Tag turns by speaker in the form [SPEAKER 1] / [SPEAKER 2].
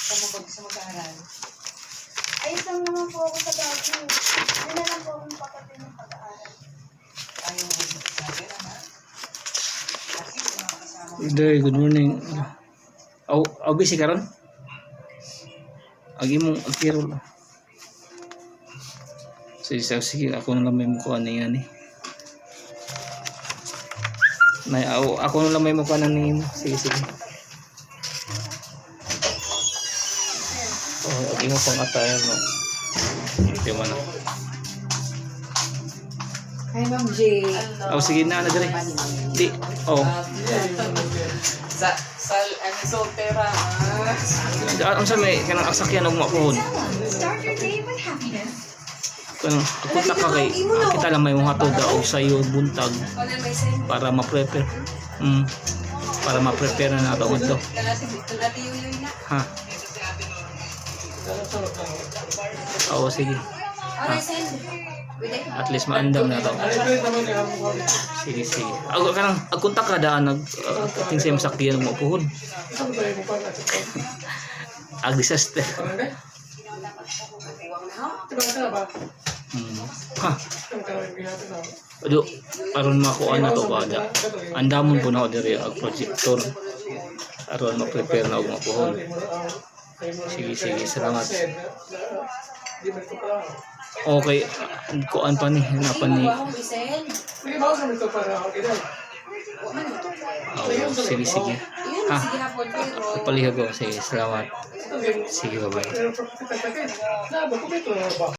[SPEAKER 1] Sa mo ba gusto mag-aaral?
[SPEAKER 2] Ayos lang naman po ako sa Baguio. Yun na lang po akong pagkatid ng pag-aaral.
[SPEAKER 1] Ayaw mo dito sa atin, ama? Kasi kung mga kasama mo.
[SPEAKER 3] Day, good morning. Aw, aw busy karon? Agi mong agkirol. Sige, sige, sige, ako na lang may mukha na yan eh. Nay, ako na lang may mukha na nimo. Sige, sige. Oh, agi mo pang attire no. Hindi man na.
[SPEAKER 1] Hi, Ma'am J.
[SPEAKER 3] Oh, sige na, na dire. Di, oh.
[SPEAKER 1] Sa, ano, soltera, ah.
[SPEAKER 3] Ano sa may kanang sakyan og mapuhon?
[SPEAKER 2] Start your day with happiness.
[SPEAKER 3] Kanang ako ta ka kay kita lang may mga hatod og sayo buntag
[SPEAKER 1] Wala may send.
[SPEAKER 3] para ma-prepare. Para ma-prepare na nato ang adto.
[SPEAKER 1] Kanati yuyoy na.
[SPEAKER 3] Ha. Oo, sige.
[SPEAKER 1] Aray, send. Pwede.
[SPEAKER 3] At least maandam na to. Sige, sige. Ako kanang agkontak ka daan nag ting sa imong sakyan mo puhon. Ag disaster. Ha. Ado, aron makuha na to ba da. Andamon po na ako diri ag projector. Aron ma-prepare na og mapuhon. Sige, sige, salamat. Okay, kuan pa ni, hanapan ni.
[SPEAKER 1] Akong isend.
[SPEAKER 3] Oo, sige, sige.
[SPEAKER 1] Yun,
[SPEAKER 3] Ha?
[SPEAKER 1] sige hapon, pero.
[SPEAKER 3] Palihog ko. Sige, salamat. Sige, bye-bye.